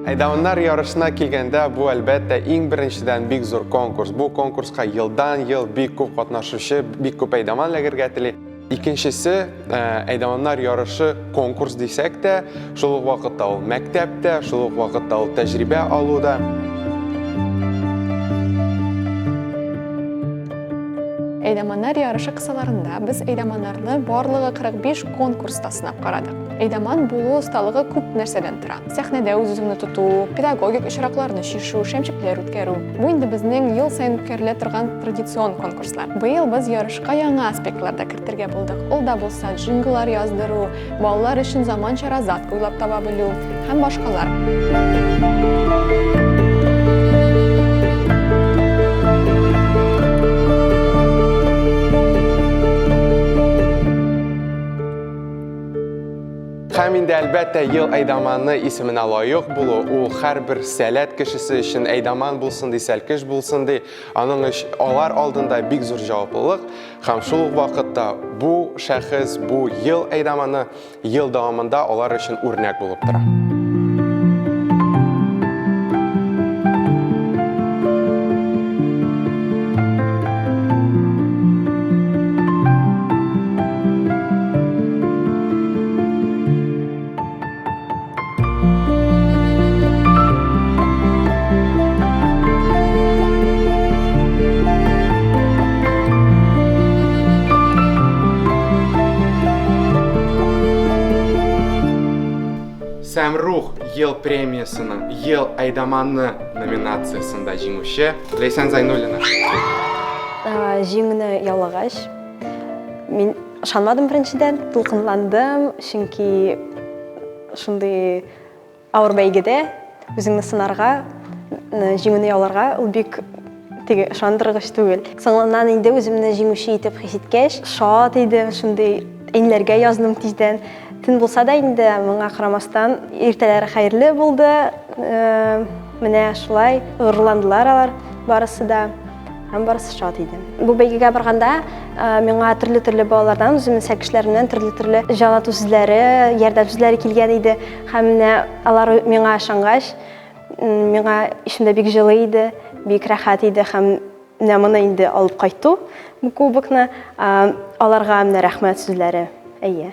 Әйдаманнар ярышына килгәндә, бу, әлбәттә, иң беренчедән бик зур конкурс. Бу конкурска елдан-ел бик күп катнашучы, бик күп әйдаман эләгергә тели. Икенчесе, әйдаманнар ярышы конкурс дисәк тә, шул ук вакытта ул мәктәп тә, шул ук вакытта ул тәҗрибә алу да. Әйдаманнар ярышы кысаларында без әйдаманнарны барлыгы 45 конкурста сынап карадык. Әйдаман булу осталыгы күп нәрсәдән тора. Сәхнәдә үз-үзеңне тоту, педагогик очракларны чишү, шәмчекләр үткәрү. Бу инде безнең ел саен үткәрелә торган традицион конкурслар. Быел без ярышка яңа аспектлар да кертергә булдык. Ул да булса джинглар яздыру, балалар өчен заманча разатка уйлап таба белү һәм башкалар. Һәм инде, әлбәттә, ел әйдаманы исеменә лаек булу, ул һәрбер сәләт кешесе өчен әйдаман булсын ди, сәлкеш булсын ди, аның өч алар алдында бик зур җаваплылык һәм шул ук вакытта бу шәхес, бу ел әйдаманы ел дәвамында алар өчен үрнәк булып тора. Сәмрух ел премиясенең Ел әйдаманы номинациясендә җиңүче Ләйсән Зайнуллина. Җиңүне яулагач, мин ышанмадым беренчедән, дулкынландым, чөнки шундый авыр бәйгедә үзеңне сынарга, җиңүне яуларга ул бик теге ышандыргыч түгел. Соңыннан инде үземне җиңүче итеп хис иткәч, шат идем, шундый әниләргә яздым тиздән. Төн булса да инде, моңа карамастан, иртәләре хәерле булды. Менә шулай горурландылар алар барысы да. Һәм барысы шат иде. Бу бәйгегә барганда миңа төрле-төрле балалардан, үземнең сәкешләремнән төрле-төрле җанату сүзләре, ярдәм сүзләре килгән иде. Һәм менә алар миңа ышангач, миңа эчемдә бик җылы иде, бик рәхәт иде һәм менә моны инде алып кайту, бу кубокны, аларга менә рәхмәт сүзләре. Әйе.